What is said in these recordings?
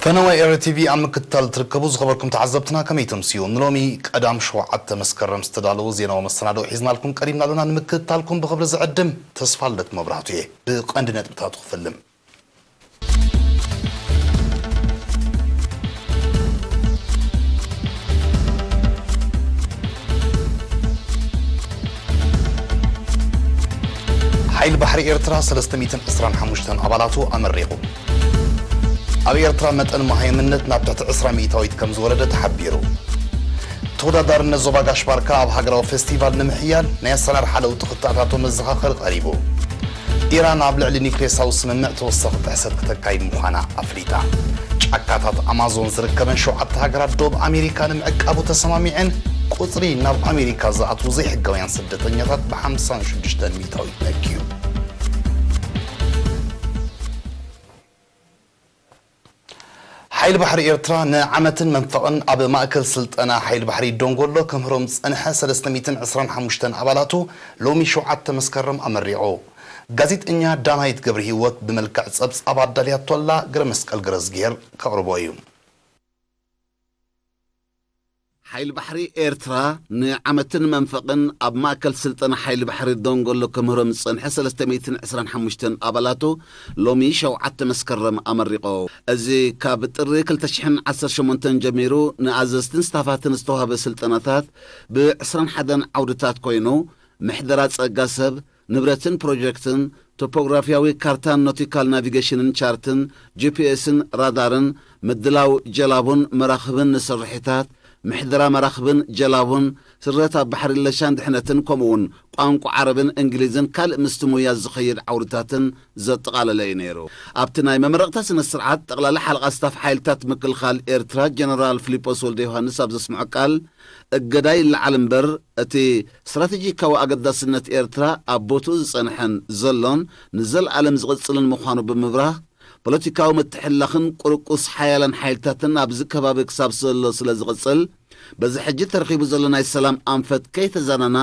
ፈነወ ኤሪ ቲቪ ኣብ ምክትታል ትርከቡ ዝኸበርኩም ተዓዘብትና ከመይ ተምስዩ? ንሎሚ ቀዳም ሸውዓተ መስከረም ዝተዳለዉ ዜናዊ መሰናድኦ ሒዝናልኩም ቀሪብና ኣሎና። ንምክትታልኩም ብኽብሪ ዝዕድም ተስፋ ልደት መብራህቱ እየ። ብቐንዲ ነጥብታቱ ክፈልም። ሓይሊ ባሕሪ ኤርትራ ሰለስተ ሚእትን ዕስራን ሓሙሽተን ኣባላቱ ኣመሪቑ። ኣብ ኤርትራ መጠን መሃይምነት ናብቲ ዕስራ ሚእታዊት ከም ዝወረደ ተሓቢሩ። ተወዳዳርነት ዞባ ጋሽ ባርካ ኣብ ሃገራዊ ፌስቲቫል ንምሕያል ናይ ኣሰራርሓ ለውጢ ክተኣታቶ መዘኻኸሪ ቀሪቡ። ኢራን ኣብ ልዕሊ ኒውክሌሳዊ ስምምዕ ተወሳኺ ጥሕሰት ክተካይድ ምዃና ኣፍሊጣ። ጫካታት ኣማዞን ዝርከበን ሸውዓተ ሃገራት ደቡብ ኣሜሪካ ንምዕቃቡ ተሰማሚዐን። ቁጽሪ ናብ ኣሜሪካ ዝኣትዉ ዘይሕጋውያን ስደተኛታት ብ ሓምሳን ሽዱሽተን ሚእታዊት ነክዩ። ሓይሊ ባሕሪ ኤርትራ ንዓመትን መንፈቕን ኣብ ማእከል ስልጠና ሓይሊ ባሕሪ ዶንጎሎ ከምህሮም ዝጸንሐ ሰለስተ ሚእትን ዕስራን ሓሙሽተን ኣባላቱ ሎሚ ሸውዓተ መስከረም ኣመሪቑ። ጋዜጠኛ ዳናይት ገብረሂወት ብመልክዕ ጸብጻብ ኣዳልያቶ ኣላ፣ ገረመስቀል ገረዝግሄር ከቕርቦ እዩ። ሓይሊ ባሕሪ ኤርትራ ንዓመትን መንፈቕን ኣብ ማእከል ስልጠና ሓይሊ ባሕሪ ዶንጎሎ ከምህሮም ዝጸንሐ ሰለስተ ሚእትን ዕስራን ሓሙሽተን ኣባላቱ ሎሚ ሸውዓተ መስከረም ኣመሪቑ። እዚ ካብ ጥሪ ክልተ ሽሕን ዓሰርተ ሸሞንተን ጀሚሩ ንኣዘዝትን ስታፋትን ዝተዋህበ ስልጠናታት ብ ዕስራን ሓደን ዓውድታት ኮይኑ፣ ምሕደራ ጸጋ ሰብ፣ ንብረትን ፕሮጀክትን፣ ቶፖግራፊያዊ ካርታን ኖቲካል ናቪጌሽንን ቻርትን፣ ጂ ፒ ኤስን ራዳርን፣ ምድላው ጀላቡን መራኽብን ንስርሒታት፣ ምሕደራ መራኽብን ጀላቡን፣ ስረት ኣብ ባሕሪ ለሻን ድሕነትን፣ ከምኡውን ቋንቋ ዓረብን እንግሊዝን ካልእ ምስቲ ሙያ ዝኸይድ ዓውድታትን ዘጠቓለለ እዩ ነይሩ። ኣብቲ ናይ መመረቕታ ስነ ስርዓት፣ ጠቕላላ ሓለቓ ስታፍ ሓይልታት ምክልኻል ኤርትራ ጀነራል ፊሊጶስ ወልደ ዮሃንስ ኣብ ዘስምዖ ቃል፣ እገዳ ይለዓል እምበር፣ እቲ ስትራተጂካዊ ኣገዳስነት ኤርትራ ኣብ ቦትኡ ዝጸንሐን ዘሎን ንዘለኣለም ዝቕጽልን ምዃኑ ብምብራህ፣ ፖለቲካዊ ምትሕልላኽን ቁርቁስ ሓያላን ሓይልታትን ኣብዚ ከባቢ ክሳብ ዘሎ ስለ ዝቕጽል፣ በዚ ሕጂ ተረኺቡ ዘሎ ናይ ሰላም ኣንፈት ከይተዛነና፣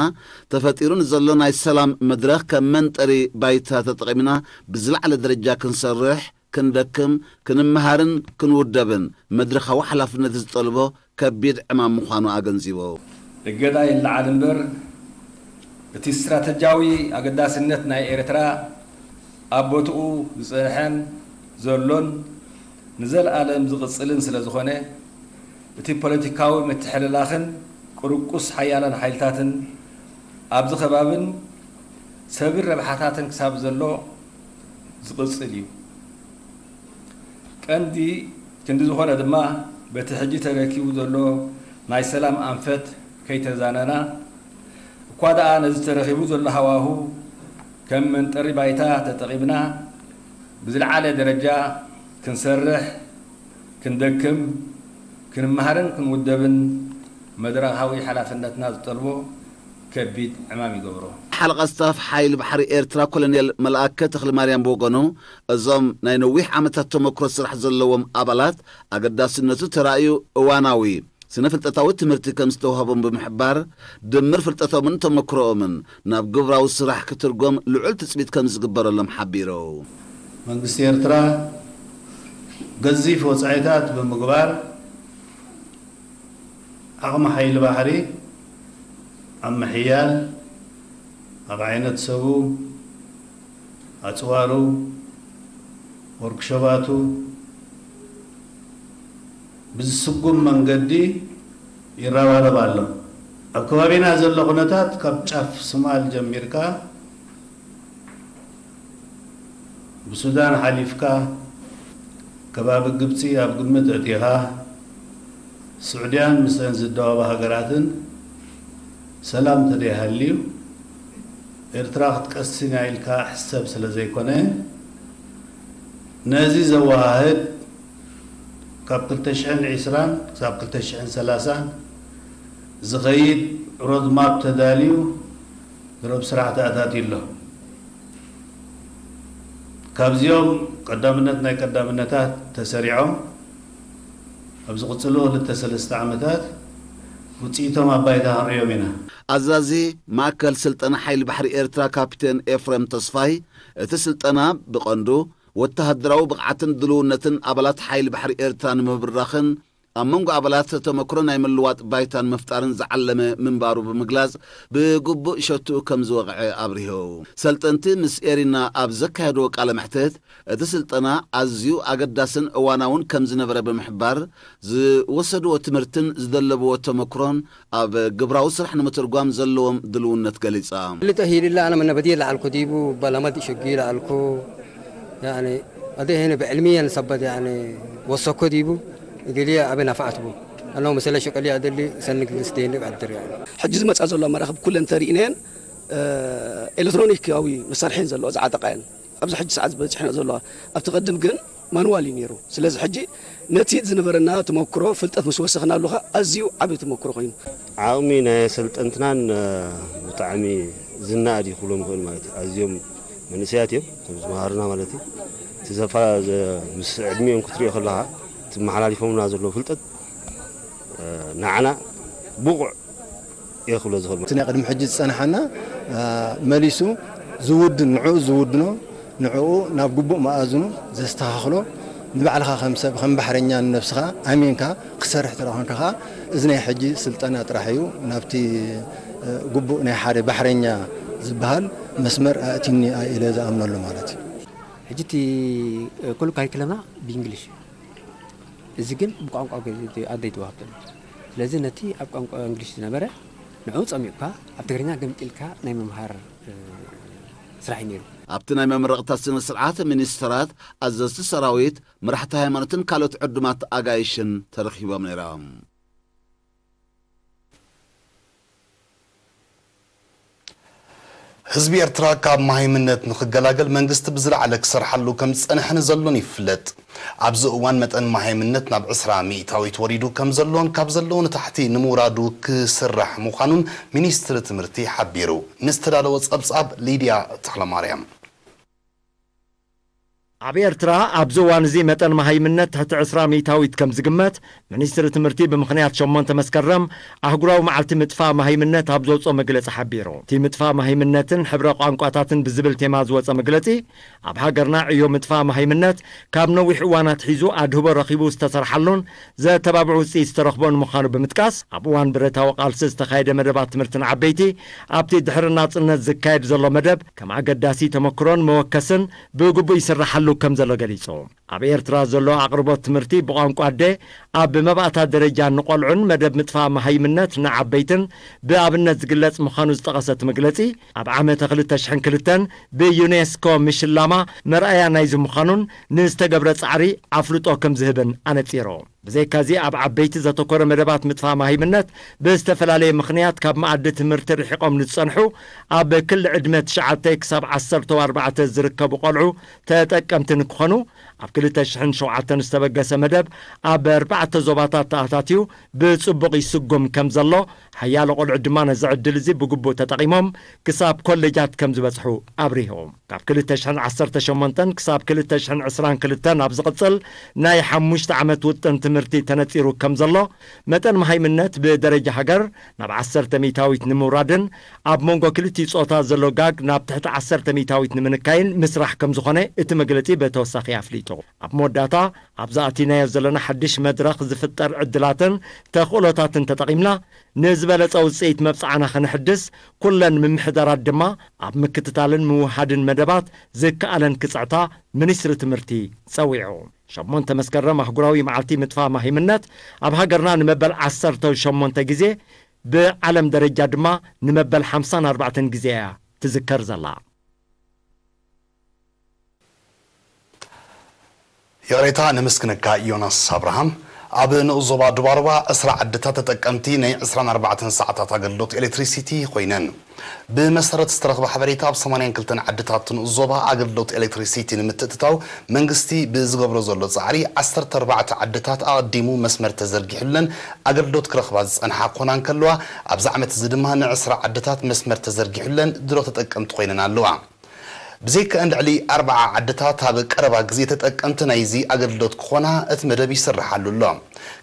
ተፈጢሩ ንዘሎ ናይ ሰላም መድረኽ ከም መንጠሪ ባይታ ተጠቒምና ብዝለዓለ ደረጃ ክንሰርሕ፣ ክንደክም፣ ክንመሃርን ክንውደብን መድረኻዊ ሓላፍነት ዝጠልቦ ከቢድ ዕማም ምዃኑ ኣገንዚቡ። እገዳ ይለዓል እምበር፣ እቲ ስትራተጂያዊ ኣገዳስነት ናይ ኤርትራ ኣብ ቦትኡ ዝጸንሐን ዘሎን ንዘለኣለም ዝቕጽልን ስለ ዝኾነ፣ እቲ ፖለቲካዊ ምትሕልላኽን ቅርቁስ ሓያላን ሓይልታትን ኣብዚ ከባብን ሰብን ረብሓታትን ክሳብ ዘሎ ዝቕጽል እዩ። ቀንዲ ክንዲ ዝኾነ ድማ፣ በቲ ሕጂ ተረኪቡ ዘሎ ናይ ሰላም ኣንፈት ከይተዛነና፣ እኳ ደኣ ነዚ ተረኺቡ ዘሎ ሃዋሁ ከም መንጠሪ ባይታ ተጠቒምና፣ ብዝለዓለ ደረጃ ክንሰርሕ፣ ክንደክም፣ ክንመሃርን ክንውደብን መድረኻዊ ሓላፍነትና ዝጠልቦ ከቢድ ዕማም ይገብሮ። ሓለቓ ስታፍ ሓይሊ ባሕሪ ኤርትራ ኮሎኔል መልኣከ ተኽለማርያም ብወገኑ፣ እዞም ናይ ነዊሕ ዓመታት ተመክሮ ስራሕ ዘለዎም ኣባላት ኣገዳስነቱ ተራእዩ እዋናዊ ስነ ፍልጠታዊ ትምህርቲ ከም ዝተዋህቦም ብምሕባር፣ ድምር ፍልጠቶምን ተመክሮኦምን ናብ ግብራዊ ስራሕ ክትርጎም ልዑል ትጽቢት ከም ዝግበረሎም ሓቢሩ። መንግስቲ ኤርትራ ገዚፍ ወጻኢታት ብምግባር፣ ዓቕሚ ሓይሊ ባሕሪ ኣብ ምሕያል፣ ኣብ ዓይነት ሰቡ፣ ኣጽዋሩ፣ ወርክሾባቱ ብዝስጉም መንገዲ ይረባረብ ኣሎ። ኣብ ከባቢና ዘሎ ኩነታት፣ ካብ ጫፍ ሶማል ጀሚርካ፣ ብሱዳን ሓሊፍካ፣ ከባቢ ግብጺ ኣብ ግምት ኣእቲኻ፣ ስዑድያን ምስአን ዝደባባ ሃገራትን ሰላም እንተደይሃልዩ፣ ኤርትራ ክትቀስን እያ ኢልካ ሕሰብ ስለ ዘይኮነ፣ ነዚ ዘወሃህድ፣ ካብ ክልተ ሽሕን ዕስራን ክሳብ ክልተ ሽሕን ሰላሳን ዝኸይድ ሮድማፕ ተዳልዩ፣ ድሮብ ስራሕ ተኣታትዩ ኣሎ። ካብዚኦም ቀዳምነት ናይ ቀዳምነታት ተሰሪዖም ኣብ ዝቕጽሉ ክልተ ሰለስተ ዓመታት ውጽኢቶም ኣብ ባይታ ክንሪኦም ኢና። ኣዛዚ ማእከል ስልጠና ሓይሊ ባሕሪ ኤርትራ ካፒቴን ኤፍሬም ተስፋይ፣ እቲ ስልጠና ብቐንዱ ወተሃደራዊ ብቕዓትን ድልውነትን ኣባላት ሓይሊ ባሕሪ ኤርትራ ንምብራኽን ኣብ መንጎ ኣባላት ተመክሮ ናይ ምልዋጥ ባይታን ምፍጣርን ዝዓለመ ምንባሩ ብምግላጽ፣ ብግቡእ ሸትኡ ከም ዝወቕዐ ኣብሪሁ። ሰልጠንቲ ምስ ኤሪና ኣብ ዘካየድዎ ቃለ መሕትት፣ እቲ ስልጠና ኣዝዩ ኣገዳስን እዋናውን ከም ዝነበረ ብምሕባር፣ ዝወሰድዎ ትምህርትን ዝደለብዎ ተመክሮን ኣብ ግብራዊ ስራሕ ንምትርጓም ዘለዎም ድልውነት ገሊጻ። ልጠ ሂልላ ኣነ መነበዲ ለዓልኩ ዲቡ በለመድ ሸጊ ለዓልኩ ያኒ ኣደ ሄነ ብዕልሚ የንሰበት ያኒ ወሰኮ ዲቡ እገሊያ ኣበ ነፋዓት ቡ ኣነው መሰለ ሸቀሊ ኣደሊ ሰንግ ስደኒ ብዕድር ያኒ ሕጂ ዝመጻ ዘሎ መራኽብ ኩለን ተሪእነየን ኤሌክትሮኒካዊ መሳርሒን ዘለዎ ዝዓጠቃየን ኣብዚ ሕጂ ሰዓት ዝበፅሕና ዘለዋ ኣብቲ ቀድም ግን ማንዋል እዩ ነይሩ። ስለዚ ሕጂ ነቲ ዝነበረና ተመክሮ ፍልጠት ምስ ወሰኽናሉ ኸዓ ኣዝዩ ዓብዪ ተመክሮ ኮይኑ። ዓቕሚ ናይ ኣሰልጠንትናን ብጣዕሚ ዝነኣድ እዩ ክብሎ ንኽእል ማለት እዩ። ኣዝዮም መንእሰያት እዮም እቶም ዝመሃሩና ማለት እዩ። እቲ ዘፋ ምስ ዕድሚኦም ክትሪኦ ከለኻ እቲ መሓላሊፎምና ዘለዉ ፍልጠት ንዓና ብቑዕ እየ ክብሎ ዝኽእል። እቲ ናይ ቅድሚ ሕጂ ዝጸንሓና መሊሱ ዝውድን ንዕኡ ዝውድኖ ንዕኡ ናብ ግቡእ መኣዝኑ ዘስተኻኽሎ ንባዕልኻ ከም ሰብ ከም ባሕረኛ ንነብስኻ ኣሚንካ ክትሰርሕ ተደኣ ኮንካ ከኣ እዚ ናይ ሕጂ ስልጠና ጥራሕ እዩ ናብቲ ግቡእ ናይ ሓደ ባሕረኛ ዝበሃል መስመር ኣእትዩኒ ኢለ ዝኣምነሉ ማለት እዩ። ሕጂ እቲ ኩሉ ካሪክለምና ብእንግሊሽ እዩ። እዚ ግን ብቋንቋ ኣደይ ተዋህብ ዘሎ። ስለዚ ነቲ ኣብ ቋንቋ እንግሊሽ ዝነበረ ንዕኡ ጸሚቕካ ኣብ ትግርኛ ገምጢልካ ናይ ምምሃር ስራሕ እዩ ነይሩ። ኣብቲ ናይ መመረቕታ ስነ ስርዓት ሚኒስተራት፣ ኣዘዝቲ ሰራዊት፣ መራሕቲ ሃይማኖትን ካልኦት ዕዱማት ኣጋይሽን ተረኺቦም ነይሮም። ህዝቢ ኤርትራ ካብ መሃይምነት ንኽገላገል መንግስቲ ብዝለዓለ ክሰርሓሉ ከም ዝጸንሐን ዘሎን ይፍለጥ። ኣብዚ እዋን መጠን መሃይምነት ናብ ዕስራ ሚእታዊት ወሪዱ ከም ዘሎን ካብ ዘለዎ ንታሕቲ ንምውራዱ ክስራሕ ምዃኑን ሚኒስትሪ ትምህርቲ ሓቢሩ። ንዝተዳለወ ጸብጻብ ሊድያ ተኽለማርያም። ኣብ ኤርትራ ኣብዚ እዋን እዚ መጠን መሃይምነት ትሕቲ ዕስራ ሚእታዊት ከም ዝግመት ሚኒስትሪ ትምህርቲ ብምኽንያት ሸሞንተ መስከረም ኣህጉራዊ መዓልቲ ምጥፋእ መሃይምነት ኣብ ዘውፅኦ መግለፂ ሓቢሩ። እቲ ምጥፋእ መሃይምነትን ሕብረ ቋንቋታትን ብዝብል ቴማ ዝወፀ መግለፂ ኣብ ሃገርና ዕዮ ምጥፋእ መሃይምነት ካብ ነዊሕ እዋን ኣትሒዙ ኣድህቦ ረኺቡ ዝተሰርሓሉን ዘተባብዕ ውፅኢት ዝተረኽቦን ምዃኑ ብምጥቃስ ኣብ እዋን ብረታዊ ቃልሲ ዝተኻየደ መደባት ትምህርቲ ንዓበይቲ ኣብቲ ድሕሪ ናፅነት ዝካየድ ዘሎ መደብ ከም ኣገዳሲ ተመክሮን መወከስን ብግቡእ ይስራሓሉ ከም ዘሎ ገሊጹ። ኣብ ኤርትራ ዘሎ ኣቕርቦት ትምህርቲ ብቋንቋ ኣደ ኣብ መባእታ ደረጃ ንቖልዑን መደብ ምጥፋእ መሃይምነት ንዓበይትን ብኣብነት ዝግለጽ ምዃኑ ዝጠቐሰ እቲ መግለጺ፣ ኣብ ዓመተ ክልተ ሽሕን ክልተን ብዩኔስኮ ምሽላማ መርኣያ ናይዚ ምዃኑን ንዝተገብረ ጻዕሪ ኣፍልጦ ከም ዝህብን ኣነጺሩ። ብዘይካዚ ኣብ ዓበይቲ ዘተኮረ መደባት ምጥፋእ መሃይምነት ብዝተፈላለየ ምኽንያት ካብ መኣዲ ትምህርቲ ርሒቖም ንዝጸንሑ ኣብ ክሊ ዕድመ ትሽዓተ ክሳብ ዓሰርተ ኣርባዕተ ዝርከቡ ቆልዑ ተጠቀምቲ ንክኾኑ ኣብ ክልተ ሽሕን ሸውዓተን ዝተበገሰ መደብ ኣብ ኣርባዕተ ዞባታት ተኣታትዩ ብጽቡቕ ይስጉም ከም ዘሎ ሓያሎ ቆልዑ ድማ ነዚ ዕድል እዚ ብግቡእ ተጠቒሞም ክሳብ ኮሌጃት ከም ዝበጽሑ ኣብሪሁ። ካብ ክልተ ሽሕን ዓሰርተ ሸሞንተን ክሳብ ክልተ ሽሕን ዕስራን ክልተን ኣብ ዝቕጽል ናይ ሓሙሽተ ዓመት ውጥን ትምህርቲ ተነጺሩ ከም ዘሎ፣ መጠን መሃይምነት ብደረጃ ሃገር ናብ ዓሰርተ ሚእታዊት ንምውራድን ኣብ መንጎ ክልቲኡ ጾታ ዘሎ ጋግ ናብ ትሕቲ ዓሰርተ ሚእታዊት ንምንካይን ምስራሕ ከም ዝኾነ እቲ መግለጺ ብተወሳኺ ኣፍሊጡ። ኣብ መወዳእታ፣ ኣብዚ ኣቲናዮ ዘለና ሓድሽ መድረኽ ዝፍጠር ዕድላትን ተኽእሎታትን ተጠቒምና፣ ንዝበለጸ ውጽኢት መብጽዓና ከነሕድስ፣ ኩለን ምምሕዳራት ድማ ኣብ ምክትታልን ምውህሃድን መደባት ዝከኣለን ክጽዕታ ሚኒስትሪ ትምህርቲ ጸዊዑ። ሸሞንተ መስከረም ኣህጉራዊ መዓልቲ ምጥፋእ ማሂምነት ኣብ ሃገርና ንመበል ዓሰርተ ሸሞንተ ግዜ፣ ብዓለም ደረጃ ድማ ንመበል ሓምሳን ኣርባዕተን ግዜ እያ ትዝከር ዘላ። ይቕሬታ ነመስግነካ ዮናስ ኣብርሃም። ኣብ ንኡስ ዞባ ዱባሩባ ዕስራ ዓድታት ተጠቀምቲ ናይ ዕስራን ኣርባዕተን ሰዓታት ኣገልግሎት ኤሌክትሪሲቲ ኮይነን። ብመሰረት ዝተረኽበ ሓበሬታ ኣብ ሰማንያን ክልተን ዓድታት ንኡስ ዞባ ኣገልግሎት ኤሌክትሪሲቲ ንምትእትታው መንግስቲ ብዝገብሮ ዘሎ ጻዕሪ ዓሰርተ ኣርባዕተ ዓድታት ኣቐዲሙ መስመር ተዘርጊሑለን ኣገልግሎት ክረኽባ ዝጸንሓ ክኾና እንከለዋ ኣብዚ ዓመት እዚ ድማ ንዕስራ ዓድታት መስመር ተዘርጊሑለን ድሮ ተጠቀምቲ ኮይነን ኣለዋ። ብዘይከእን ልዕሊ ኣርብዓ ዓድታት ኣብ ቀረባ ግዜ ተጠቀምቲ ናይዚ ኣገልግሎት ክኾና እቲ መደብ ይስርሓሉ ኣሎ።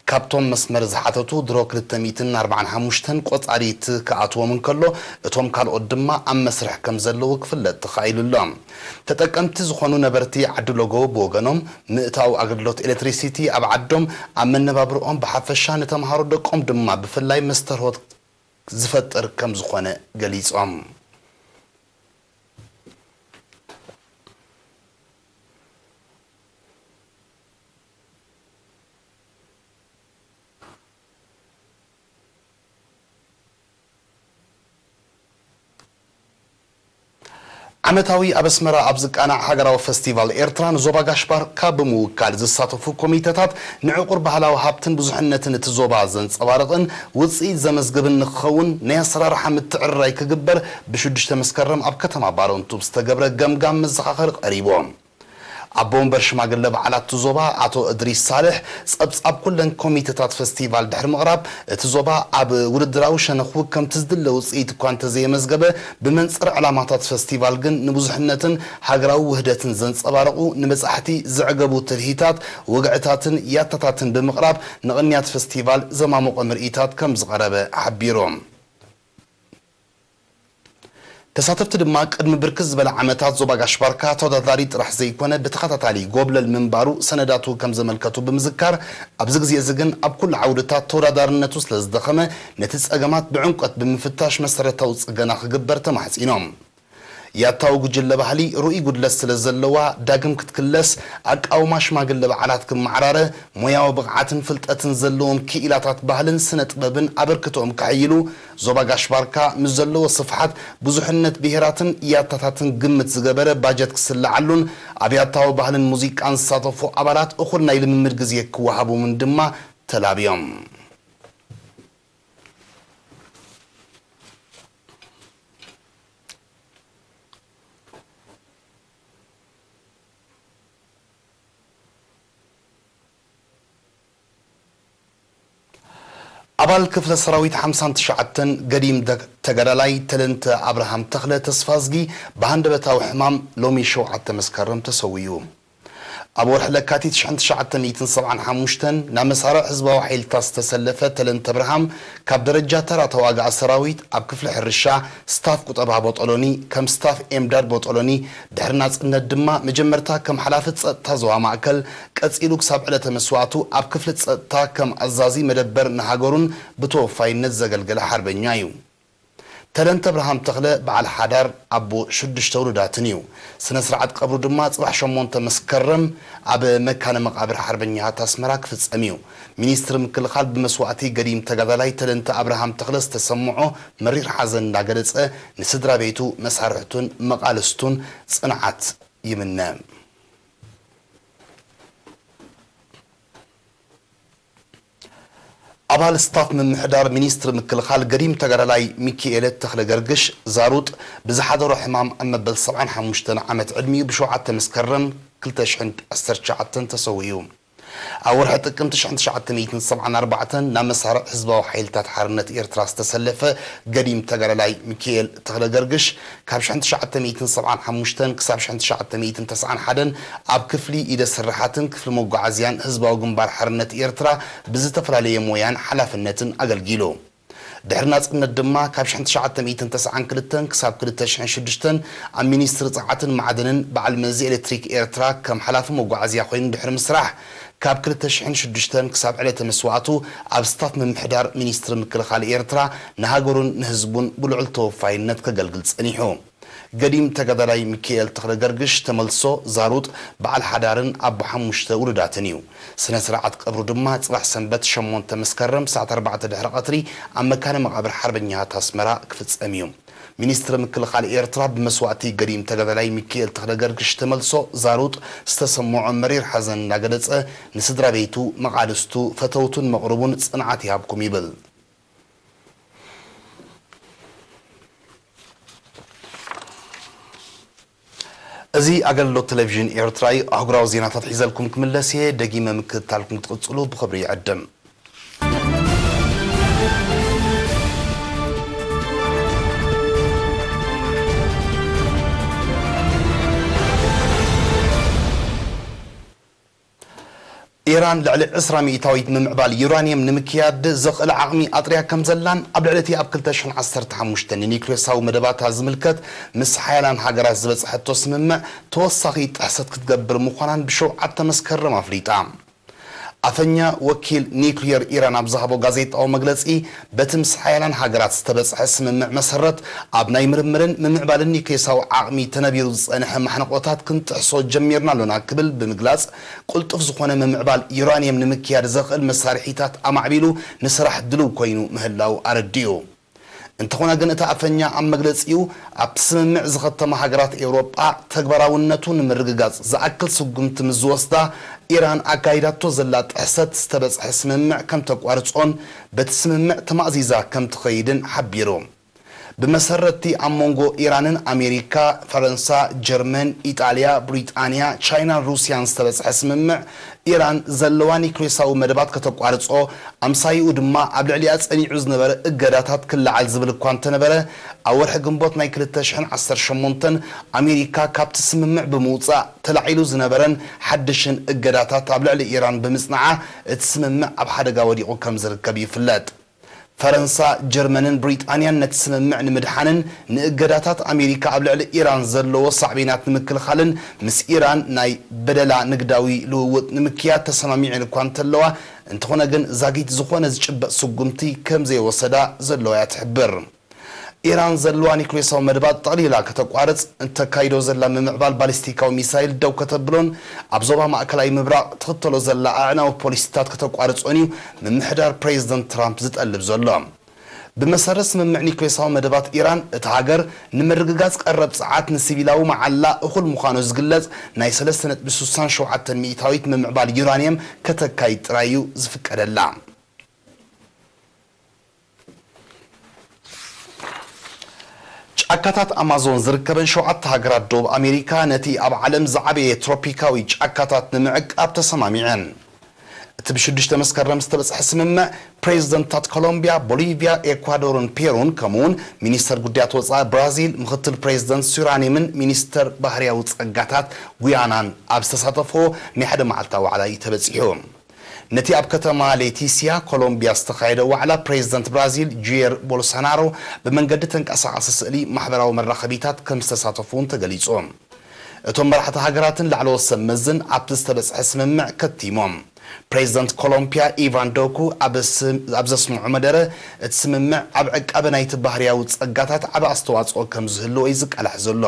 ካብቶም መስመር ዝሓተቱ ድሮ ክልተ ሚእትን ኣርባዓን ሓሙሽተን ቆጻሪት ክኣትዎም እንከሎ፣ እቶም ካልኦት ድማ ኣብ መስርሕ ከም ዘለዉ ክፍለጥ ተኻኢሉ ኣሎ። ተጠቀምቲ ዝኾኑ ነበርቲ ዓዲ ሎጎ ብወገኖም፣ ምእታው ኣገልግሎት ኤሌክትሪሲቲ ኣብ ዓዶም ኣብ መነባብርኦም ብሓፈሻ፣ ንተምሃሮ ደቆም ድማ ብፍላይ መስተርሆት ዝፈጥር ከም ዝኾነ ገሊጾም። ዓመታዊ ኣብ ኣስመራ ኣብ ዝቃናዕ ሃገራዊ ፈስቲቫል ኤርትራ ንዞባ ጋሽ ባርካ ብምውካል ዝሳተፉ ኮሚተታት፣ ንዕቑር ባህላዊ ሃብትን ብዙሕነትን እቲ ዞባ ዘንጸባርቕን ውጽኢት ዘመዝግብን ንክኸውን ናይ ኣሰራርሓ ምትዕርራይ ክግበር ብሽዱሽተ መስከረም ኣብ ከተማ ባረንቱ ብዝተገብረ ገምጋም መዘኻኸሪ ቀሪቡ። ኣቦ ወንበር ሽማግለ በዓላት እቲ ዞባ ኣቶ እድሪስ ሳልሕ፣ ጸብጻብ ኩለን ኮሚተታት ፈስቲቫል ድሕሪ ምቕራብ፣ እቲ ዞባ ኣብ ውድድራዊ ሸነኹ ከምቲ ዝድለ ውጽኢት እኳ እንተዘየመዝገበ፣ ብመንጽር ዕላማታት ፈስቲቫል ግን ንብዙሕነትን ሃገራዊ ውህደትን ዘንጸባርቑ፣ ንበጻሕቲ ዘዕገቡ ትልሂታት፣ ወግዕታትን ያታታትን ብምቕራብ፣ ንቕንያት ፈስቲቫል ዘማሙቐ ምርኢታት ከም ዝቐረበ ሓቢሩ። ተሳተፍቲ ድማ፣ ቅድሚ ብርክት ዝበለ ዓመታት ዞባ ጋሽ ባርካ ተወዳዳሪ ጥራሕ ዘይኮነ፣ ብተኸታታሊ ጎብለል ምንባሩ ሰነዳቱ ከም ዘመልከቱ ብምዝካር፣ ኣብዚ ግዜ እዚ ግን ኣብ ኩሉ ዓውድታት ተወዳዳርነቱ ስለ ዝደኸመ፣ ነቲ ጸገማት ብዕምቆት ብምፍታሽ መሰረታዊ ጽገና ክግበር ተማሕጺኖም። ያታዊ ጉጅለ ባህሊ ርኡይ ጉድለት ስለ ዘለዋ፣ ዳግም ክትክለስ፣ ኣቃውማ ሽማግለ በዓላት ክመዓራረ፣ ሞያዊ ብቕዓትን ፍልጠትን ዘለዎም ክኢላታት ባህልን ስነ ጥበብን ኣበርክቶኦም ከሐይሉ፣ ዞባ ጋሽ ባርካ ምስ ዘለዎ ስፍሓት፣ ብዙሕነት ብሄራትን ያታታትን ግምት ዝገበረ ባጀት ክስልዓሉን፣ ኣብ ያታዊ ባህልን ሙዚቃን ዝሳተፉ ኣባላት እኹል ናይ ልምምድ ግዜ ክወሃቦምን ድማ ተላብዮም። ኣባል ክፍለ ሰራዊት ሓምሳን ትሽዓተን ገዲም ደ-፣ ተጋዳላይ ተለንተ ኣብርሃም ተኽለ ተስፋዝጊ ብሃንደበታዊ ሕማም ሎሚ ሸውዓተ መስከረም ተሰዊኡ። ኣብ ወርሒ ለካቲት ሽሕን ትሽዓተ ሚእትን ሰብዓን ሓሙሽተን ናብ መሳርዕ ህዝባዊ ሓይልታት ዝተሰለፈ ተለንተ ኣብርሃም፣ ካብ ደረጃ ተራ ተዋጋኢ ሰራዊት ኣብ ክፍሊ ሕርሻ፣ ስታፍ ቁጠባ ቦጦሎኒ፣ ከም ስታፍ ኤምዳድ ቦጦሎኒ፣ ድሕሪ ናጽነት ድማ መጀመርታ ከም ሓላፊ ጸጥታ ዞባ ማእከል፣ ቀጺሉ ክሳብ ዕለተ መስዋእቱ ኣብ ክፍሊ ጸጥታ ከም ኣዛዚ መደበር ንሃገሩን ብተወፋይነት ዘገልገለ ሓርበኛ እዩ። ተለንተ ኣብርሃም ተኽለ በዓል ሓዳር፣ ኣቦ ሽዱሽተ ውሉዳትን እዩ። ስነ ስርዓት ቀብሩ ድማ ጽባሕ ሸሞንተ መስከረም ኣብ መካነ መቓብር ሓርበኛታት ኣስመራ ክፍጸም እዩ። ሚኒስትሪ ምክልኻል ብመስዋእቲ ገዲም ተጋዳላይ ተለንተ ኣብርሃም ተኽለ ዝተሰምዖ መሪር ሓዘን እንዳገለጸ፣ ንስድራ ቤቱ፣ መሳርሕቱን መቓልስቱን ጽንዓት ይምነ። ኣባል ስታፍ ምምሕዳር ሚኒስትሪ ምክልኻል ገዲም ተጋዳላይ ሚኪኤለ ተኽለ ገርግሽ ዛሩጥ ብዝሓደሮ ሕማም ኣብ መበል ሰብዓን ሓሙሽተን ዓመት ዕድሚኡ ብሸውዓተ መስከረም ክልተ ሽሕን ዓሰርተ ትሽዓተን ተሰዊኡ። ኣብ ወርሒ ጥቅምቲ ሽሕን ትሽዓተ ሚእትን ሰብዓን ኣርባዕተን ናብ መሳርዕ ህዝባዊ ሓይልታት ሓርነት ኤርትራ ዝተሰለፈ ገዲም ተጋዳላይ ሚኪኤል ተኽለ ገርግሽ፣ ካብ ሽሕን ትሽዓተ ሚእትን ሰብዓን ሓሙሽተን ክሳብ ሽሕን ትሽዓተ ሚእትን ተስዓን ሓደን ኣብ ክፍሊ ኢደ ስርሓትን ክፍሊ መጓዓዝያን ህዝባዊ ግንባር ሓርነት ኤርትራ ብዝተፈላለየ ሞያን ሓላፍነትን ኣገልጊሉ። ድሕሪ ናጽነት ድማ ካብ ሽሕን ትሽዓተ ሚእትን ተስዓን ክልተን ክሳብ ክልተ ሽሕን ሽዱሽተን ኣብ ሚኒስትሪ ጸዓትን ማዕድንን በዓል መዚ ኤሌክትሪክ ኤርትራ ከም ሓላፊ መጓዓዝያ ኮይኑ ድሕሪ ምስራሕ፣ ካብ ክልተ ሽሕን ሽዱሽተን ክሳብ ዕለተ መስዋእቱ ኣብ ስታፍ ምምሕዳር ሚኒስትሪ ምክልኻል ኤርትራ ንሃገሩን ንህዝቡን ብልዑል ተወፋይነት ከገልግል ጸኒሑ። ገዲም ተጋዳላይ ሚኪኤል ተኽለ ገርግሽ ተመልሶ ዛሩጥ በዓል ሓዳርን ኣቦ ሓሙሽተ ውሉዳትን እዩ። ስነ ስርዓት ቀብሩ ድማ ጽባሕ ሰንበት ሸሞንተ መስከረም ሰዓት ኣርባዕተ ድሕሪ ቀትሪ ኣብ መካነ መቓብር ሓርበኛታት ኣስመራ ክፍጸም እዩ። ሚኒስትሪ ምክልኻል ኤርትራ ብመስዋእቲ ገዲም ተጋዳላይ ሚኪኤል ተኽለ ገርግሽ ተመልሶ ዛሩጥ ዝተሰምዖ መሪር ሓዘን እናገለጸ፣ ንስድራ ቤቱ፣ መቓልስቱ፣ ፈተውቱን መቕርቡን ጽንዓት ይሃብኩም ይብል። እዚ ኣገልግሎት ቴሌቪዥን ኤርትራ እዩ። ኣህጉራዊ ዜናታት ሒዘልኩም ክምለስ እየ። ደጊመ ምክትታልኩም ክትቕጽሉ ብኽብሪ ይዕድም። ኢራን ልዕሊ ዕስራ ሚእታዊት ምምዕባል ዩራንየም ንምክያድ ዘኽእል ዓቕሚ ኣጥርያ ከም ዘላን ኣብ ልዕሊ እቲ ኣብ ክልተ ሽሕን ዓሰርተ ሓሙሽተን ንኒክሌሳዊ መደባታ ዝምልከት ምስ ሓያላን ሃገራት ዝበጽሐቶ ስምምዕ ተወሳኺ ጥሕሰት ክትገብር ምዃናን ብሸውዓተ መስከረም ኣፍሊጣ። ኣፈኛ ወኪል ኒክሊየር ኢራን ኣብ ዝሃቦ ጋዜጣዊ መግለጺ፣ በቲ ምስ ሓያላን ሃገራት ዝተበጽሐ ስምምዕ መሰረት፣ ኣብ ናይ ምርምርን ምምዕባልን ኒክሌሳዊ ዓቕሚ ተነቢሩ ዝጸንሐ ማሕነቆታት ክንጥሕሶ ጀሚርና ኣሎና ክብል ብምግላጽ፣ ቅልጡፍ ዝኾነ ምምዕባል ዩራንየም ንምክያድ ዘኽእል መሳርሒታት ኣማዕቢሉ ንስራሕ ድሉው ኮይኑ ምህላው ኣረዲኡ። እንተኾነ ግን፣ እቲ ኣፈኛ ኣብ መግለጺኡ፣ ኣብቲ ስምምዕ ዝኸተማ ሃገራት ኤውሮጳ ተግባራውነቱ ንምርግጋጽ ዝኣክል ስጉምቲ ምስ ዝወስዳ፣ ኢራን ኣካይዳቶ ዘላ ጥሕሰት ዝተበጽሐ ስምምዕ ከም ተቋርጾን በቲ ስምምዕ ተማእዚዛ ከም ትኸይድን ሓቢሩ። ብመሰረትቲ ኣብ መንጎ ኢራንን ኣሜሪካ፣ ፈረንሳ፣ ጀርመን፣ ኢጣልያ፣ ብሪጣንያ፣ ቻይናን ሩስያን ዝተበጽሐ ስምምዕ፣ ኢራን ዘለዋ ኒክሌሳዊ መደባት ከተቋርጾ፣ ኣምሳይኡ ድማ ኣብ ልዕሊኣ ጸኒዑ ዝነበረ እገዳታት ክለዓል ዝብል እኳ እንተነበረ፣ ኣብ ወርሒ ግንቦት ናይ ክልተ ሽሕን ዓሰርተ ሸሞንተን ኣሜሪካ ካብቲ ስምምዕ ብምውጻእ ተላዒሉ ዝነበረን ሓድሽን እገዳታት ኣብ ልዕሊ ኢራን ብምጽንዓ፣ እቲ ስምምዕ ኣብ ሓደጋ ወዲቑ ከም ዝርከብ ይፍለጥ። ፈረንሳ፣ ጀርመንን ብሪጣንያን ነቲ ስምምዕ ንምድሓንን ንእገዳታት ኣሜሪካ ኣብ ልዕሊ ኢራን ዘለዎ ሳዕቤናት ንምክልኻልን ምስ ኢራን ናይ በደላ ንግዳዊ ልውውጥ ንምክያድ ተሰማሚዐን እኳ እንተለዋ፣ እንተኾነ ግን ዛጊት ዝኾነ ዝጭበጥ ስጉምቲ ከም ዘይወሰዳ ዘለዋ እያ ትሕብር። ኢራን ዘለዋ ኒኩሌሳዊ መደባት ጠቕሊላ ከተቋርጽ እተካይዶ ዘላ ምምዕባል ባሊስቲካዊ ሚሳይል ደው ከተብሎን ኣብ ዞባ ማእከላይ ምብራቕ ትኽተሎ ዘላ ኣዕናዊ ፖሊሲታት ከተቋርጾን እዩ ምምሕዳር ፕሬዚደንት ትራምፕ ዝጠልብ ዘሎ። ብመሰረት ስምምዕ ኒኩሌሳዊ መደባት ኢራን፣ እታ ሃገር ንምርግጋጽ ቀረብ ጸዓት ንሲቪላዊ መዓላ እኹል ምዃኑ ዝግለጽ ናይ ሰለስተ ነጥቢ ስሳን ሸውዓተን ሚእታዊት ምምዕባል ዩራንየም ከተካይድ ጥራይ እዩ ዝፍቀደላ። ጫካታት ኣማዞን ዝርከበን ሸውዓተ ሃገራት ደቡብ ኣሜሪካ ነቲ ኣብ ዓለም ዝዓበየ ትሮፒካዊ ጫካታት ንምዕቃብ ተሰማሚዐን። እቲ ብሽዱሽተ መስከረም ዝተበጽሐ ስምምዕ፣ ፕሬዚደንታት ኮሎምቢያ፣ ቦሊቪያ፣ ኤኳዶርን ፔሩን፣ ከምኡውን ሚኒስተር ጉዳያት ወጻኢ ብራዚል፣ ምኽትል ፕሬዚደንት ሱራኔምን ሚኒስተር ባህርያዊ ጸጋታት ጉያናን ኣብ ዝተሳተፍዎ ናይ ሓደ መዓልታዊ ዋዕላ እዩ ተበጺሑ። ነቲ ኣብ ከተማ ሌቲሲያ ኮሎምቢያ ዝተኻየደ ዋዕላ፣ ፕሬዚደንት ብራዚል ጁየር ቦልሶናሮ ብመንገዲ ተንቀሳቓሲ ስእሊ ማሕበራዊ መራኸቢታት ከም ዝተሳተፉ እውን ተገሊጹ። እቶም መራሕቲ ሃገራትን ላዕለዎት ሰብ መዝን ኣብቲ ዝተበጽሐ ስምምዕ ከቲሞም። ፕሬዚደንት ኮሎምቢያ ኢቫን ዶኩ ኣብ ስም-፣ ኣብ ዘስምዖ መደረ፣ እቲ ስምምዕ ኣብ ዕቃበ ናይቲ ባህርያዊ ጸጋታት ዓቢ ኣስተዋጽኦ ከም ዝህልዎ እዩ ዝቃላሕ ዘሎ።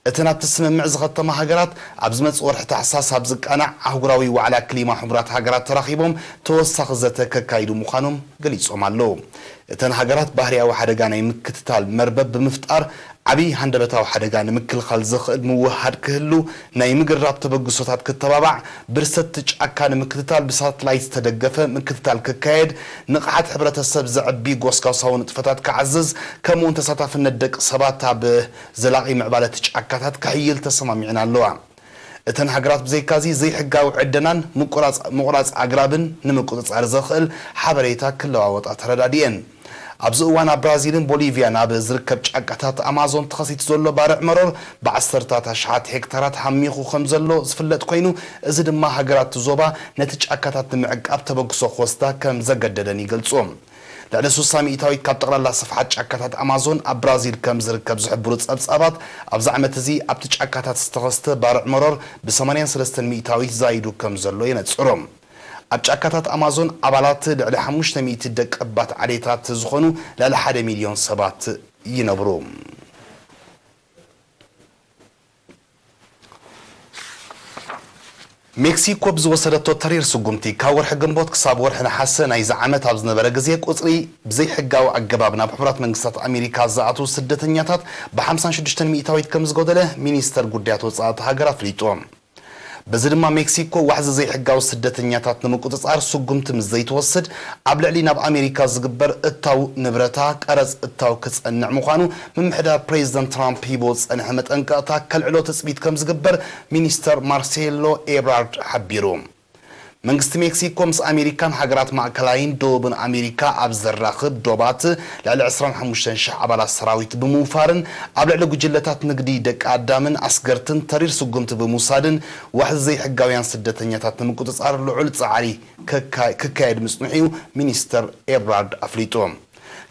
እተን ኣብቲ ስምምዕ ዝኸተማ ሃገራት፣ ኣብ ዝመጽእ ወርሒ ታሕሳስ ኣብ ዝቃናዕ ኣህጉራዊ ዋዕላ ክሊማ ሕቡራት ሃገራት ተራኺቦም ተወሳኺ ዘተ ከካይዱ ምዃኖም ገሊጾም ኣለዉ። እተን ሃገራት ባህርያዊ ሓደጋ ናይ ምክትታል መርበብ ብምፍጣር፣ ዓቢ ሃንደበታዊ ሓደጋ ንምክልኻል ዘኽእል ምውህሃድ ክህሉ፣ ናይ ምግራብ ተበግሶታት ክተባባዕ፣ ብርሰት ጫካ ንምክትታል ብሳትላይት ዝተደገፈ ምክትታል ክካየድ፣ ንቕሓት ሕብረተሰብ ዘዕቢ ጎስጓሳዊ ንጥፈታት ክዓዝዝ፣ ከምኡውን ተሳታፍነት ደቂ ሰባት ኣብ ዘላቒ ምዕባለ እቲ ጫካታት ክሕይል ተሰማሚዐን ኣለዋ። እተን ሃገራት ብዘይካዚ ዘይሕጋዊ ዕደናን ምቁራጽ-፣ ምቑራጽ ኣግራብን ንምቁጽጻር ዘኽእል ሓበሬታ ክለዋወጣ ተረዳዲኤን። ኣብዚ እዋን ኣብ ብራዚልን ቦሊቪያን ኣብ ዝርከብ ጫካታት ኣማዞን ተኸሲቱ ዘሎ ባርዕ መሮር ብዓሰርታት ኣሽሓት ሄክታራት ሃሚኹ ከም ዘሎ ዝፍለጥ ኮይኑ፣ እዚ ድማ ሃገራት እቲ ዞባ ነቲ ጫካታት ንምዕቃብ ተበግሶ ክወስዳ ከም ዘገደደን ይገልጹ። ልዕሊ ስሳ ሚእታዊት ካብ ጠቕላላ ስፍሓት ጫካታት ኣማዞን ኣብ ብራዚል ከም ዝርከብ ዝሕብሩ ጸብጻባት፣ ኣብዚ ዓመት እዚ ኣብቲ ጫካታት ዝተኸስተ ባርዕ መሮር ብሰማንያን ሰለስተን ሚእታዊት ዛይዱ ከም ዘሎ የነጽሩ። ኣብ ጫካታት ኣማዞን ኣባላት ልዕሊ ሓሙሽተ ሚእቲ ደቀባት ዓሌታት ዝኾኑ ልዕሊ ሓደ ሚልዮን ሰባት ይነብሩ። ሜክሲኮ ብዝወሰደቶ ተሪር ስጉምቲ፣ ካብ ወርሒ ግንቦት ክሳብ ወርሒ ነሓሰ ናይዚ ዓመት ኣብ ዝነበረ ግዜ፣ ቁጽሪ ብዘይሕጋዊ ኣገባብ ናብ ሕቡራት መንግስታት ኣሜሪካ ዝኣትዉ ስደተኛታት ብሓምሳን ሽዱሽተን ሚእታዊት ከም ዝጎደለ ሚኒስተር ጉዳያት ወጻኢ እታ ሃገር ኣፍሊጡ። በዚ ድማ ሜክሲኮ ዋሕዚ ዘይሕጋዊ ስደተኛታት ንምቁጽጻር ስጉምቲ ምስ ዘይትወስድ፣ ኣብ ልዕሊ ናብ ኣሜሪካ ዝግበር እታው ንብረታ ቀረጽ እታው ክጸንዕ ምዃኑ ምምሕዳር ፕሬዚደንት ትራምፕ ሂቦ ዝጸንሐ መጠንቀቕታ ከልዕሎ ትጽቢት ከም ዝግበር ሚኒስተር ማርሴሎ ኤብራርድ ሓቢሩ። መንግስቲ ሜክሲኮ ምስ ኣሜሪካን ሃገራት ማእከላይን ደቡብን ኣሜሪካ ኣብ ዘራኽብ ዶባት ልዕሊ ዕስራን ሓሙሽተን ሽሕ ኣባላት ሰራዊት ብምውፋርን ኣብ ልዕሊ ጉጅለታት ንግዲ ደቂ ኣዳምን ኣስገርትን ተሪር ስጉምቲ ብምውሳድን ዋሕዚ ዘይሕጋውያን ስደተኛታት ንምቁጽጻር ልዑል ጻዕሪ ከካ-፣ ክካየድ ምጽንሑ እዩ ሚኒስተር ኤብራርድ ኣፍሊጡ።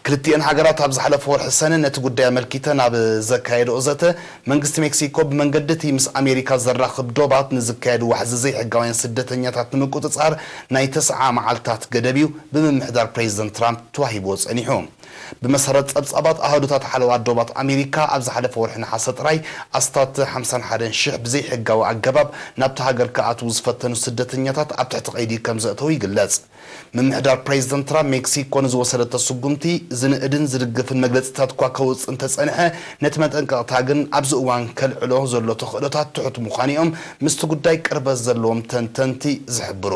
ክልቲኤን ሃገራት ኣብ ዝሓለፈ ወርሒ ሰነ ነቲ ጉዳይ ኣመልኪተን ኣብ ዘካየድኦ ዘተ፣ መንግስቲ ሜክሲኮ ብመንገዲ እቲ ምስ ኣሜሪካ ዘራኽብ ዶባት ንዝካየዱ ዋሕዚ ዘይሕጋውያን ስደተኛታት ንምቁጽጻር ናይ ተስዓ መዓልታት ገደብ እዩ ብምምሕዳር ፕሬዚደንት ትራምፕ ተዋሂብዎ ጸኒሑ። ብመሰረት ጸብጻባት ኣሃዱታት ሓለዋ ዶባት ኣሜሪካ፣ ኣብ ዝሓለፈ ወርሒ ነሓሰ ጥራይ ኣስታት ሓምሳን ሓደን ሽሕ ብዘይሕጋዊ ኣገባብ ናብቲ ሃገር ክኣትዉ ዝፈተኑ ስደተኛታት ኣብ ትሕቲ ቀይዲ ከም ዘእተዉ ይግለጽ። ምምሕዳር ፕሬዚደንት ትራምፕ ሜክሲኮ ንዝወሰደቶ ስጉምቲ ዝንእድን ዝድግፍን መግለጺታት እኳ ከውጽእ እንተጸንሐ፣ ነቲ መጠንቀቕታ ግን ኣብዚ እዋን ከልዕሎ ዘሎ ተኽእሎታት ትሑት ምዃኑ እዮም ምስቲ ጉዳይ ቅርበት ዘለዎም ተንተንቲ ዝሕብሩ።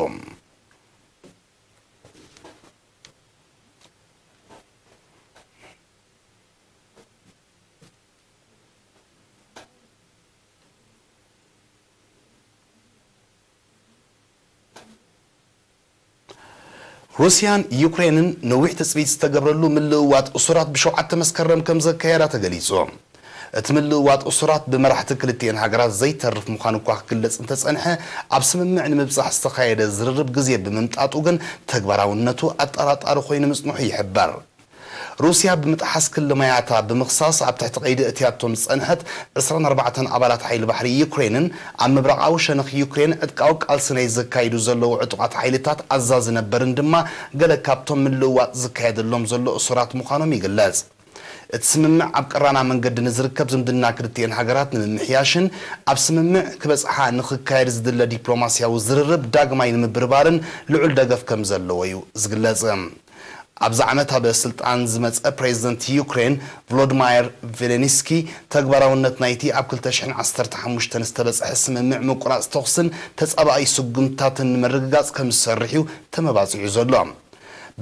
ሩስያን ዩክሬንን ነዊሕ ትጽቢት ዝተገብረሉ ምልውዋጥ እሱራት ብሸውዓተ መስከረም ከም ዘካየዳ ተገሊጹ። እቲ ምልውዋጥ እሱራት ብመራሕቲ ክልቲኤን ሃገራት ዘይተርፍ ምዃኑ እኳ ክግለጽ እንተጸንሐ፣ ኣብ ስምምዕ ንምብጻሕ ዝተኻየደ ዝርርብ ግዜ ብምምጣጡ ግን ተግባራውነቱ ኣጠራጣሪ ኮይኑ ምጽንሑ ይሕበር። ሩስያ ብምጥሓስ ክሊ ማያታ ብምኽሳስ ኣብ ትሕቲ ቀይዲ እትያቶም ዝጸንሐት ዕስራን ኣርባዕተን ኣባላት ሓይሊ ባሕሪ ዩክሬንን ኣብ ምብራቓዊ ሸነኽ ዩክሬን ዕጥቃዊ ቃልሲ ናይ ዘካይዱ ዘለዉ ዕጡቓት ሓይልታት ኣዛዚ ነበርን ድማ ገለ ካብቶም ምልውዋጥ ዝካየደሎም ዘሎ እሱራት ምዃኖም ይግለጽ። እቲ ስምምዕ ኣብ ቀራና መንገዲ ንዝርከብ ዝምድና ክልቲኤን ሃገራት ንምምሕያሽን ኣብ ስምምዕ ክበጽሓ ንኽካየድ ዝድለ ዲፕሎማስያዊ ዝርርብ ዳግማይ ንምብርባርን ልዑል ደገፍ ከም ዘለዎ እዩ ዝግለጽ። ኣብዚ ዓመት ኣብ ስልጣን ዝመጸ ፕሬዚደንት ዩክሬን ቮሎድማየር ዜሌንስኪ፣ ተግባራውነት ናይቲ ኣብ ክልተ ሽሕን ዓሰርተ ሓሙሽተን ዝተበጽሐ ስምምዕ ምቁራጽ ተኹስን ተጻባኣይ ስጉምትታትን ንምርግጋጽ ከም ዝሰርሕ እዩ ተመባጺዑ ዘሎ።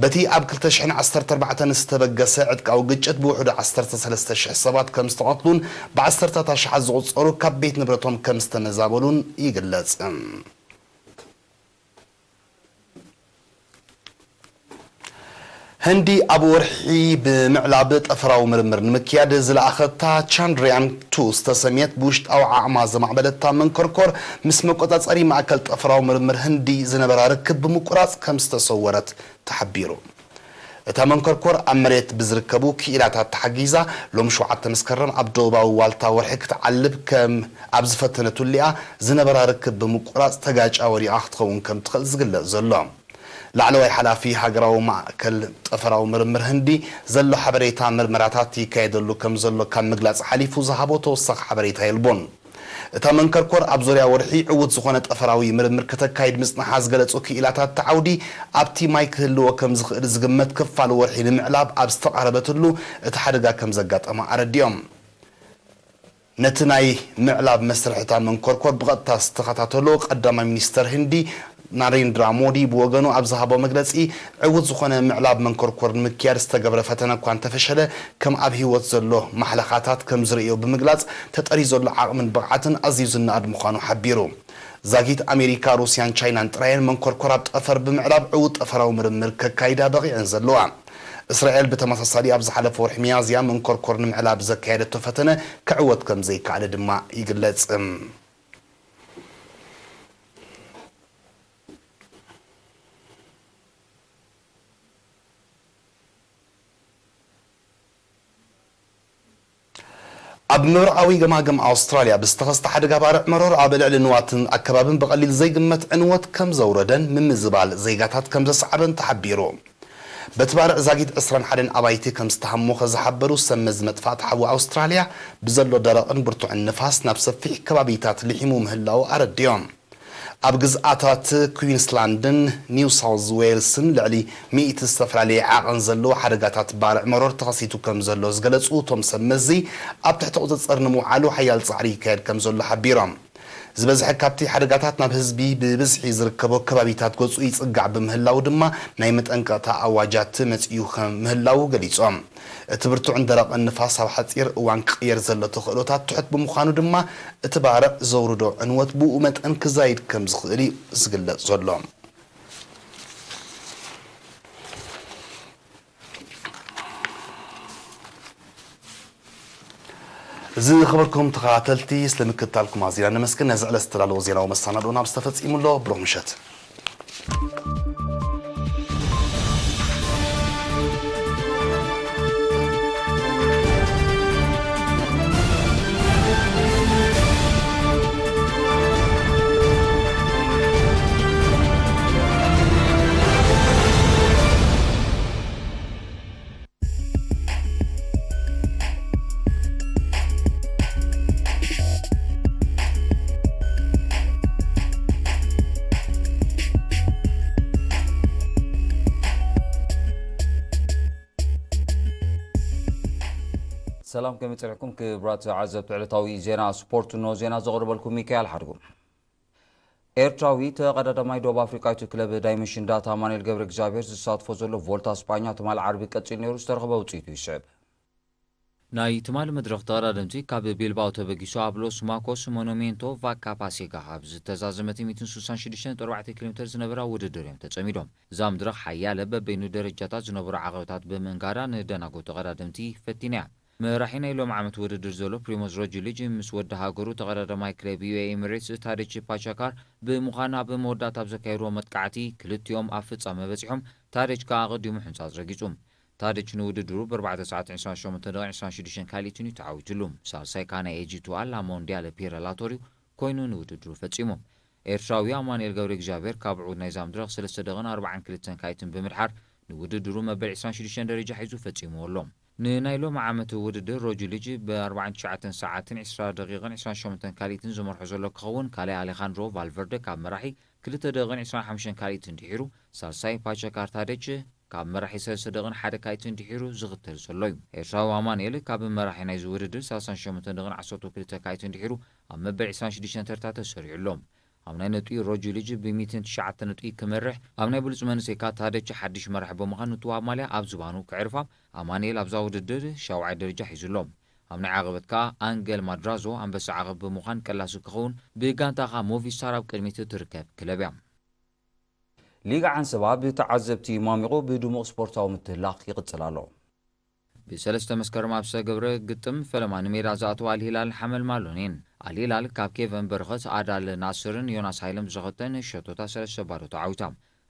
በቲ ኣብ ክልተ ሽሕን ዓሰርተ ኣርባዕተን ዝተበገሰ ዕጥቃዊ ግጭት ብውሕዱ ዓሰርተ ሰለስተ ሽሕ ሰባት ከም ዝተቐትሉን ብዓሰርታት ኣሽሓት ዝቑጸሩ ካብ ቤት ንብረቶም ከም ዝተመዛበሉን ይግለጽ። ህንዲ ኣብ ወርሒ ብምዕላብ ጠፈራዊ ምርምር ንምክያድ ዝለኣኸታ ቻንድርያን ቱ ዝተሰምየት ብውሽጣዊ ዓቕማ ዘማዕበለታ መንኮርኮር ምስ መቆጻጸሪ ማእከል ጠፈራዊ ምርምር ህንዲ ዝነበራ ርክብ ብምቁራጽ ከም ዝተሰወረት ተሓቢሩ። እታ መንኮርኮር ኣብ መሬት ብዝርከቡ ክኢላታት ተሓጊዛ ሎም ሸውዓተ መስከረም ኣብ ደቡባዊ ዋልታ ወርሒ ክትዓልብ ከም ኣብ ዝፈተነትሉ እያ ዝነበራ ርክብ ብምቁራጽ ተጋጫ ወዲቓ ክትኸውን ከም ትኽእል ዝግለጽ ዘሎ። ላዕለዋይ ሓላፊ ሃገራዊ ማእከል ጠፈራዊ ምርምር ህንዲ ዘሎ ሓበሬታ ምርመራታት ይካየደሉ ከም ዘሎ ካብ ምግላጽ ሓሊፉ ዝሃቦ ተወሳኺ ሓበሬታ የልቦን። እታ መንከርኮር ኣብ ዙርያ ወርሒ ዕዉት ዝኾነ ጠፈራዊ ምርምር ከተካይድ ምጽንሓ ዝገለጹ ክኢላታት እቲ ዓውዲ ኣብቲ ማይ ክህልዎ ከም ዝኽእል ዝግመት ክፋል ወርሒ ንምዕላብ ኣብ ዝተቓረበትሉ እቲ ሓደጋ ከም ዘጋጠማ ኣረዲኦም። ነቲ ናይ ምዕላብ መስርሕ እታ መንኮርኮር ብቐጥታ ዝተኸታተሎ ቀዳማይ ሚኒስተር ህንዲ ናሬንድራ ሞዲ ብወገኑ ኣብ ዝሃቦ መግለጺ፣ ዕዉት ዝኾነ ምዕላብ መንኮርኮር ንምክያድ ዝተገብረ ፈተነ እኳ እንተፈሸለ፣ ከም ኣብ ህይወት ዘሎ ማሕለኻታት ከም ዝርእዮ ብምግላጽ፣ ተጠርዩ ዘሎ ዓቕምን ብቕዓትን ኣዝዩ ዝነኣድ ምዃኑ ሓቢሩ። ዛጊት ኣሜሪካ፣ ሩስያን ቻይናን ጥራየን መንኮርኮር ኣብ ጠፈር ብምዕላብ ዕዉት ጠፈራዊ ምርምር ከካይዳ በቒዐን ዘለዋ። እስራኤል ብተመሳሳሊ ኣብ ዝሓለፈ ወርሒ ሚያዝያ መንኮርኮር ንምዕላብ ዘካየደቶ ፈተነ ክዕወት ከም ዘይከኣለ ድማ ይግለጽ። ኣብ ምብራቓዊ ገማግም ኣውስትራልያ ብዝተኸስተ ሓደጋ ባርዕ መሮር ኣብ ልዕሊ ንዋትን ኣከባብን ብቐሊል ዘይግመት ዕንወት ከም ዘውረደን ምምዝባል ዜጋታት ከም ዘስዓበን ተሓቢሩ። በቲ ባርዕ ዛጊት ዕስራን ሓደን ኣባይቲ ከም ዝተሃሞኸ ዝሓበሩ ሰብ መዚ መጥፋእቲ ሓዊ ኣውስትራልያ፣ ብዘሎ ደረቕን ብርቱዕን ንፋስ ናብ ሰፊሕ ከባቢታት ልሒሙ ምህላዉ ኣረዲኦም። ኣብ ግዝኣታት ኩዊንስላንድን ኒው ሳውዝ ዌልስን ልዕሊ ሚእቲ ዝተፈላለየ ዓቐን ዘለዎ ሓደጋታት ባርዕ መሮር ተኸሲቱ ከም ዘሎ ዝገለጹ እቶም ሰብ መዚ፣ ኣብ ትሕቲ ቁጽጽር ንምውዓሉ ሓያል ጻዕሪ ይካየድ ከም ዘሎ ሓቢሮም። ዝበዝሐ ካብቲ ሓደጋታት ናብ ህዝቢ ብብዝሒ ዝርከቦ ከባቢታት ገጹ ይጽጋዕ ብምህላዉ ድማ ናይ መጠንቀቕታ ኣዋጃት መጺኡ ከም ምህላዉ ገሊጾም። እቲ ብርቱዕን ደረቕን ንፋስ ኣብ ሓጺር እዋን ክቕየር ዘሎ ተኽእሎታት ትሑት ብምዃኑ ድማ፣ እቲ ባርዕ ዘውርዶ ዕንወት ብኡ መጠን ክዛይድ ከም ዝኽእል እዩ ዝግለጽ ዘሎ። ዝኸበርኩም ተኸታተልቲ፣ ስለ ምክትታልኩም ኣዚና ነመስግን። ነዚ ዕለት ዝተዳለወ ዜናዊ መሰናድኦና ኣብዚ ተፈጺሙ ኣሎ። ብሩኽ ምሸት። ሰላም፣ ከመይ ጸኒሕኩም ክቡራት ተዓዘብቲ ዕለታዊ ዜና ስፖርት? እንሆ ዜና ዘቕርበልኩም ሚካኤል ሓድጉ። ኤርትራዊ ተቐዳዳማይ ደቡብ ኣፍሪቃዊት ክለብ ዳይመንሽን ዳታ ኣማኑኤል ገብረ እግዚኣብሔር ዝሳትፎ ዘሎ ቮልታ ስጳኛ ትማል ዓርቢ ቀጺሉ ነይሩ። ዝተረኽበ ውጽኢቱ ይስዕብ። ናይ ትማሊ መድረኽ ተቐዳደምቲ ካብ ቢልባኦ ተበጊሱ ኣብ ሎስ ማኮስ ሞኑሜንቶ ቫካ ፓሴጋ ኣብ ዝተዛዘመት ሚእትን ስሳን ሽዱሽተን ነጥቢ ኣርባዕተ ኪሎ ሜተር ዝነበራ ውድድር እዮም ተጸሚዶም። እዛ መድረኽ ሓያለ በበይኑ ደረጃታት ዝነበሩ ዓቐብታት ብምንጋራ ንደናጎ ተቐዳደምቲ ፈቲና እያ። መራሒ ናይ ሎም ዓመት ውድድር ዘሎ ፕሪሞዝ ሮጅሊጅ ምስ ወዲ ሃገሩ ተቐዳዳማይ ክለብ ዩ ኤ ኤ ኤሚሬትስ ታደች ፓቻካር ብምዃን ኣብ መወዳእታ ኣብ ዘካየድዎ መጥቃዕቲ ክልቲኦም ኣብ ፍጻመ በጺሖም፣ ታደች ከኣ ኣቐዲሙ ሕንጻጽ ረጊጹ። ታደች ንውድድሩ ብ ኣርባዕተ ሰዓት ዕስራን ሸሞንተ ደቂቕ ዕስራን ሽዱሽተን ካልኢትን እዩ ተዓዊትሉ። ሳልሳይ ከኣ ናይ ኤጂፕቱ ኣላ ሞንዲያለ ፒረ ላቶሪው ኮይኑ ንውድድሩ ፈጺሙ። ኤርትራዊ ኣማኑኤል ገብረ እግዚኣብሔር ካብ ዕዉት ናይዛ መድረኽ ሰለስተ ደቂቕን ኣርባዓን ክልተን ካልኢትን ብምድሓር ንውድድሩ መበል ዕስራን ሽዱሽተን ደረጃ ሒዙ ፈጺምዎ ኣሎ። ንናይ ሎም ዓመት ውድድር ሮጅሊጅ ብ ኣርባዓን ትሽዓተን ሰዓትን ዕስራ ደቂቕን ዕስራን ሸሞንተን ካልኢትን ዝመርሖ ዘሎ ክኸውን፣ ካልኣይ ኣሌኻንድሮ ቫልቨርደ ካብ መራሒ ክልተ ደቂቕን ዕስራን ሓሙሽተን ካልኢትን ድሒሩ፣ ሳልሳይ ፓቸካር ታደች ካብ መራሒ ሰለስተ ደቂቕን ሓደ ካልኢትን ድሒሩ ዝኽተል ዘሎ እዩ። ኤርትራዊ ኣማኑኤል ካብ መራሒ ናይዚ ውድድር ሰላሳን ሸሞንተን ደቂቕን ዓሰርተ ክልተ ካልኢትን ድሒሩ ኣብ መበል ዕስራን ሽዱሽተን ተርታ ተሰሪዑ ኣሎ። ኣብ ናይ ነጥቢ ሮጅሊጅ ብ ሚእትን ትሽዓተን ነጥቢ ክመርሕ፣ ኣብ ናይ ብሉጽ መንእሰይ ከኣ ታደች ሓድሽ መራሒ ብምዃን ንትዋብ ማልያ ኣብ ዝባኑ ከዕርፋ፣ ኣማኑኤል ኣብዛ ውድድር ሻውዓይ ደረጃ ሒዙ ኣሎ። ኣብ ናይ ዓቐበት ከኣ ኣንገል ማድራዞ ኣንበሳ ዓቐብ ብምዃን ቀላሲ ክኸውን፣ ብጋንታ ከኣ ሞቪስታር ኣብ ቅድሚት እትርከብ ክለብ እያ። ሊግ ዓንሰባ ብተዓዘብቲ ማሚቑ ብድሙቕ ስፖርታዊ ምትህልላኽ ይቕጽል ኣሎ። ብሰለስተ መስከረም ኣብ ዝተገብረ ግጥም ፈለማ ንሜዳ ዝኣተዋ ኣልሂላልን ሓመልማሎን እየን። ኣልሂላል ካብ ኬቨን በረኸት፣ ኣዳል ናስርን ዮናስ ሃይለም ዝኸተን ሸቶታት ሰለስተ ባዶ ተዓዊታ።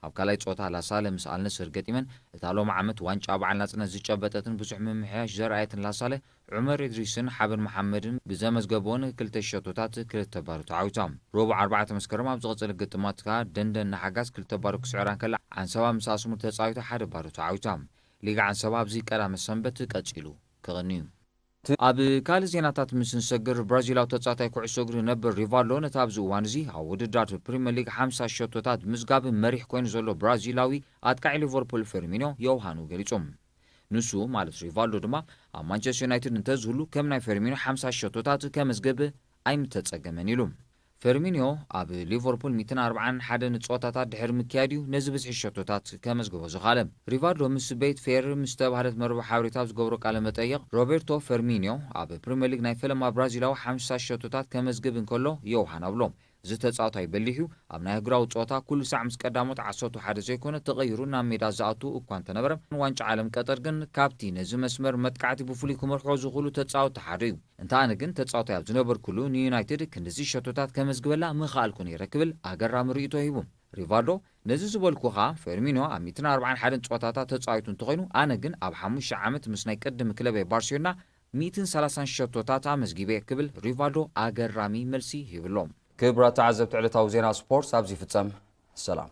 ኣብ ካልኣይ ጸወታ ላሳለ ምስ ኣልነስር ገጢመን፣ እታ ሎም ዓመት ዋንጫ በዓል ናጽነት ዝጨበጠትን ብዙሕ ምምሕያሽ ዘርኣየትን ላሳለ፣ ዑመር ኢድሪስን ሓበን መሓመድን ብዘመዝገብዎን ክልተ ሸቶታት ክልተ ባዶ ተዓዊታ። ረቡዕ ኣርባዕተ መስከረም ኣብ ዝቐጸለ ግጥማት ከኣ ደንደን ንሓጋዝ ክልተ ባዶ ክስዕራ እንከላ፣ ዓንሰባ ምስ ኣስሙር ተጻዊታ ሓደ ባዶ ተዓዊታ። ሊግ ዓንሰባ ኣብዚ ቀዳመ ሰንበት ቀጺሉ ክቕንዩ። ኣብ ካልእ ዜናታት ምስ ንሰግር፣ ብራዚላዊ ተጻዋታይ ኩዕሶ እግሪ ነበር ሪቫልዶ ነቲ ኣብዚ እዋን እዚ ኣብ ውድድራት ፕሪምየር ሊግ ሓምሳ ሸቶታት ምዝጋብ መሪሕ ኮይኑ ዘሎ ብራዚላዊ ኣጥቃዒ ሊቨርፑል ፈርሚኖ ዮውሃኑ ገሊጹ። ንሱ ማለት ሪቫልዶ ድማ ኣብ ማንቸስተር ዩናይትድ እንተዝህሉ ከም ናይ ፈርሚኖ ሓምሳ ሸቶታት ከመዝግብ ኣይምተጸገመን ኢሉ። ፈርሚኒዮ ኣብ ሊቨርፑል ሚእትን ኣርባዓን ሓደን ጸወታታት ድሕሪ ምክያድ እዩ ነዚ ብዝሒ ሸቶታት ከመዝግቦ ዝኸኣለ። ሪቫልዶ ምስ ቤት ፌር ምስ ተባህለት መርበብ ሓበሬታ ኣብ ዝገብሮ ቃለ መጠይቕ፣ ሮቤርቶ ፈርሚኒዮ ኣብ ፕሪምየር ሊግ ናይ ፈለማ ብራዚላዊ ሓምሳ ሸቶታት ከመዝግብ እንከሎ ዮውሃን ኣብሎ። እዚ ተጻዋታይ በሊሕ እዩ። ኣብ ናይ እግራዊ ጸወታ ኩሉ ሳዕ ምስ ቀዳሞት ዓሰርተ ሓደ ዘይኮነ ተቐይሩ ናብ ሜዳ ዝኣቱ እኳ እንተነበረ፣ ዋንጫ ዓለም ቀጠር ግን ካብቲ ነዚ መስመር መጥቃዕቲ ብፍሉይ ክመርሖ ዝኽእሉ ተጻወትቲ ሓደ እዩ። እንተ ኣነ ግን ተጻዋታይ ኣብ ዝነበርኩሉ ንዩናይትድ ክንድዚ ሸቶታት ከመዝግበላ ምኸኣልኩ ነይረ ክብል ኣገራሚ ርእይቶ ሂቡ። ሪቫልዶ ነዚ ዝበልኩኻ፣ ፈርሚኖ ኣብ ሚእትን ኣርባዓን ሓደን ጸወታታት ተጻዊቱ እንተኾይኑ፣ ኣነ ግን ኣብ ሓሙሽተ ዓመት ምስ ናይ ቅድም ክለበይ ባርሴሎና ሚእትን ሰላሳን ሸቶታት ኣመዝጊበ ክብል ሪቫልዶ ኣገራሚ መልሲ ሂብሎ። ክቡራት ተዓዘብቲ ዕለታዊ ዜና ስፖርት ኣብዚ ይፍጸም። ሰላም።